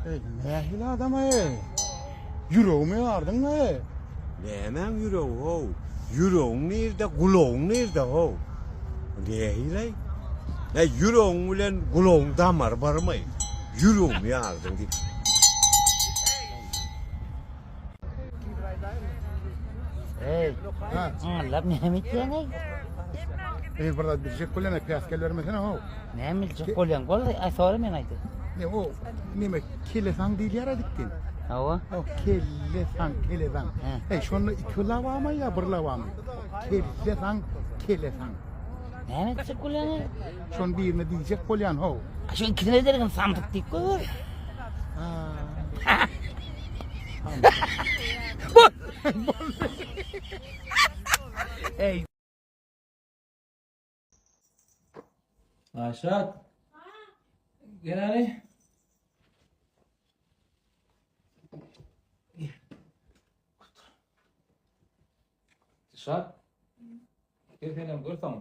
Eý, nähili adam-aý? Ýüregimi ýardyň-laý. Nämäň ýüregi how? Ýüregiň nirde, gulagyň nirde how? Nähili-aý? Äý, ýüregiň bilen gulagyň damary barmy? Ýüregimi ýardyň diýip. Eý, aňyrlap näme etýäň-eý? Eý, bir zat biljek bolýan-a, päsgel bermesene how. Näme biljek bolýaň? Bol, aý sora men aýdaýyn. Ne o, neme, kelesaň diýilýär-ä dikden. Hawa. O, kellesaň, kelesaň. Eý, şonda iki labamy ýa bir labamy? Kellesaň, kelesaň. Näme etjek bolýaň-eý? Şony birine diýjek bolýan how. Şu ikisine dergin samsyk diýip goýber. Ha. Bol. Ey. Aşat. Gel hany. Şat. Gel senem görseň.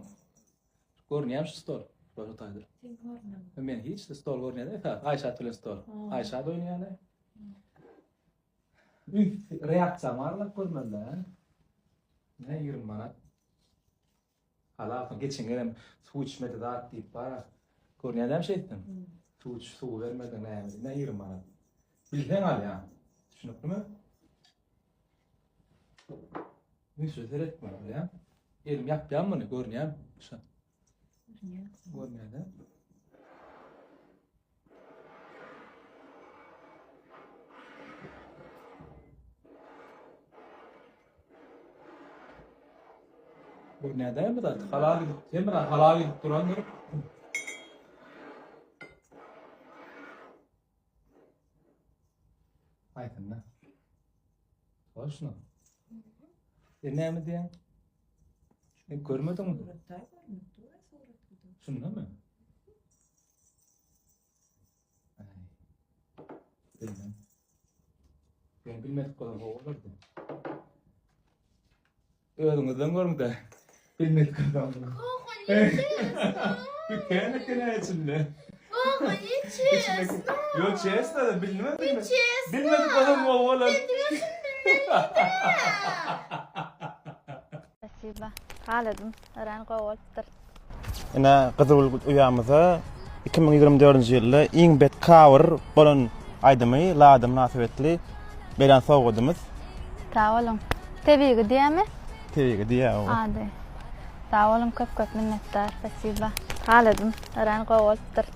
Görünýärmi şu stol? Şu taýda. Sen görünýär. Men hiç stol görünýär esas. Aýşat bilen stol. Aýşat oýnaýar. Üns reaksiýa barlap görmeli. Ne 20 manat. Halasyn geçen gezem suw içmedi zat diýip bar. Görünýär dämi şeýtdim? Suw iç, suw bermedi näme? Ne 20 manat. Bilseň alýaň. Düşüniklimi? Ünsli seretmeli bolýar. Elim ýapýan muny, görünýärmi? Şu. Görünýär. Görünýär-de. Görünýär däl bu zat. Halal gidip, hemra halal gidip durandyr. Aýsynda. Toşno. Sen näme diýýäň? Sen görmediňmi? Suratda görünip dur, suratda. Şundamy? Aý. Bilmem. Men bilmedik bolsam gowy bolardy. Özüňizden görüň-de. Bilmedik bolsam. Büken eken içinde. Kaka ne çesno? Yo çesno da bilmedim. Ne çesno? Bilmedik bolsam gowy bolar. Sen diňe şuny bilmeli-dä. Spasiba. Haladym. Örän gowy bolupdyr. Ine Gyzylgül uýamyza 2024-nji ýylda iň bet cover bolan aýdymy Lada mynasybetli beren sowgadymyz. Sag boluň. Tebigy diýýämi? Tebigy diýýär oba. Ady. Sag boluň köp köp minnetdar. Spasiba. Haladym. Örän gowy bolupdyr.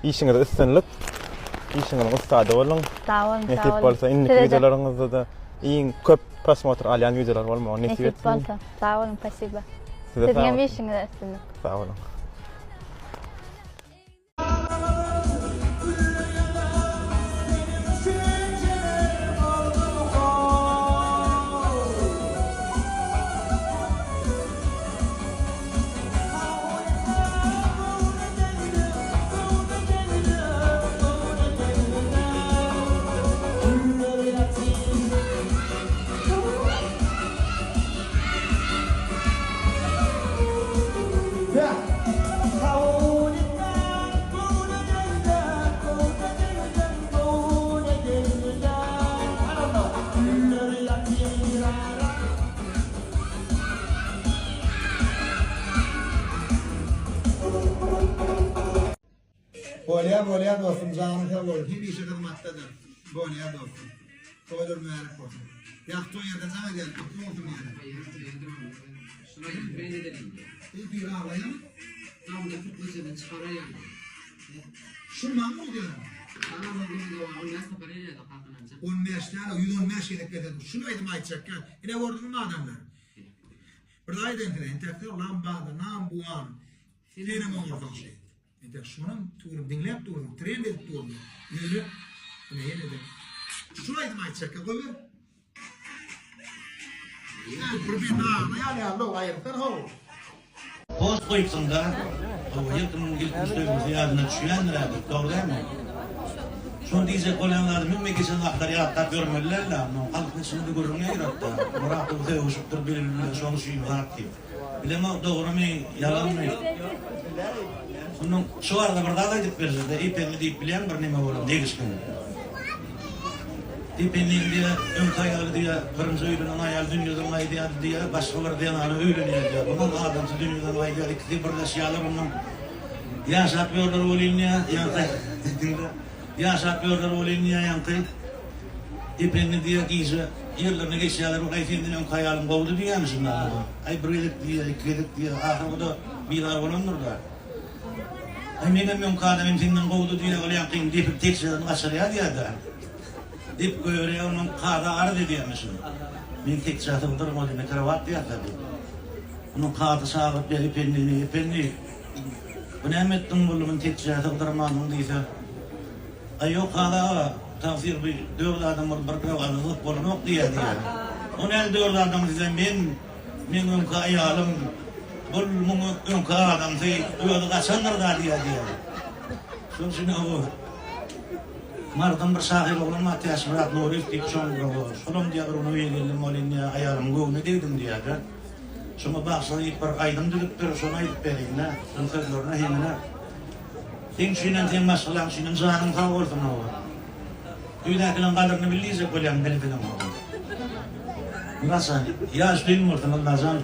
Işiňizde üstünlik. Işiňiziň ussady boluň. Sag boluň. Nesip bolsa indiki wideolaryňyzda-da iň köp prosmotr alýan wideolar bolmagy nesip etsin. Nesip bolsa. Sag boluň, spasiba. Size Siziň hem işiňizde üstünlik. Sag boluň. Bolýa bolýa dostum janyň sag bolsun hemişe hyzmatdadyr bolýa dostum toýlar mübärek bolsun ýagty toý ýerden jaň edýän gutly bolsun diýýän Şundan mı diýýän? 15 däl, 115 gezek gezedim. Şunu aýdym aýtjakka. Ine gördüňmi adamlar? Bir aýdaýyn size, entekler lambada, nambuan, senem oňarsaň şeý. Entek şonam turup diňläp durun, trend edip durun. Ýöne ine ýene-de şu aýdym aýtjakka goýber. Bir bir aglaýar ýaly aýyrsan how. Post goýupsyňda. Hawa, her kimiň ilkinji söýgüsi ýadyna düşýändir häzir, dogry dälmi? Şony diýjek bolýan zadym hemme geçen zatlary ýatlap ýörmeli däl-de, onnoň halkyň içinde-de gürrüň ýaýratda, Muratow sögüşipdir biri bilen şoň üçin zat diýip. Bilemok dogrumy, ýalanmy. Onnoň şu barada bir zat aýdyp berjek-de, Ependi diýip bilýäň bir neme bolan degişme. Ependi diýýär, öňki aýaly diýýär, birinji öýlenen aýaly dünýeden gaýdýardy diýýär, başga bir zenana öýlenýär diýýär. Bunam adamsy dünýeden gaýdýar, ikisi birleşýärler onnoň. Ýaşap ýörler welin diýýär, ýaňky, diňle, ýaşap ýörler welin diýýär, ýaňky, Ependi diýýär, gije ýerlerine geçýärler, aý senden öňki aýalyň gowudy diýýärmişin da. Aý bir gezek diýýär, iki gezek diýýär, ahyr bu-da bizar bolandyr-da. Aý meňem öňki adamym senden gowudy diýýär, ol ýaňkyny depip tekjeden gaçyrýar diýýär-de. Dep goýberýär, ondan kaza arz edýärmişin. Men tekjä sygdyrmadym, krowat diýýär-de bu. Onuň kazy çagyryp ýa Ependini, Ependi, bu näme etdiň boldy, muny tekjä sygdyrmandyň diýse, Aý ýok kazy aga, tagsyr bu dört adam bolup bir krowata sygyp bolanok diýýär diýýär. O näme dört adam diýse, men, meň öňki aýalym, bul muň öňki adamsy, özi gaçandyr-da diýýär diýýär. Şonuň üçin o Marydan bir şahyr oglan bar, Täçmyrat Nuryýew diýip, şoň şolam diýýär, bir gün öýe geldim welin diýýär, aýalymyň göwnüne degdim diýýär-de. Şoňa bagşylar diýip bir aýdym düzüpdir, şony aýdyp bereýin-dä, şoň sözlerine, heňine. Seň üçinem, seň maşgalaň üçinem janyň sag bolsun, hawa. Öýdäkileriň gadyryny bil diýjek bolýan bildigiň, hawa. Myrat jan, ýaş düýn bolsun, Allajan.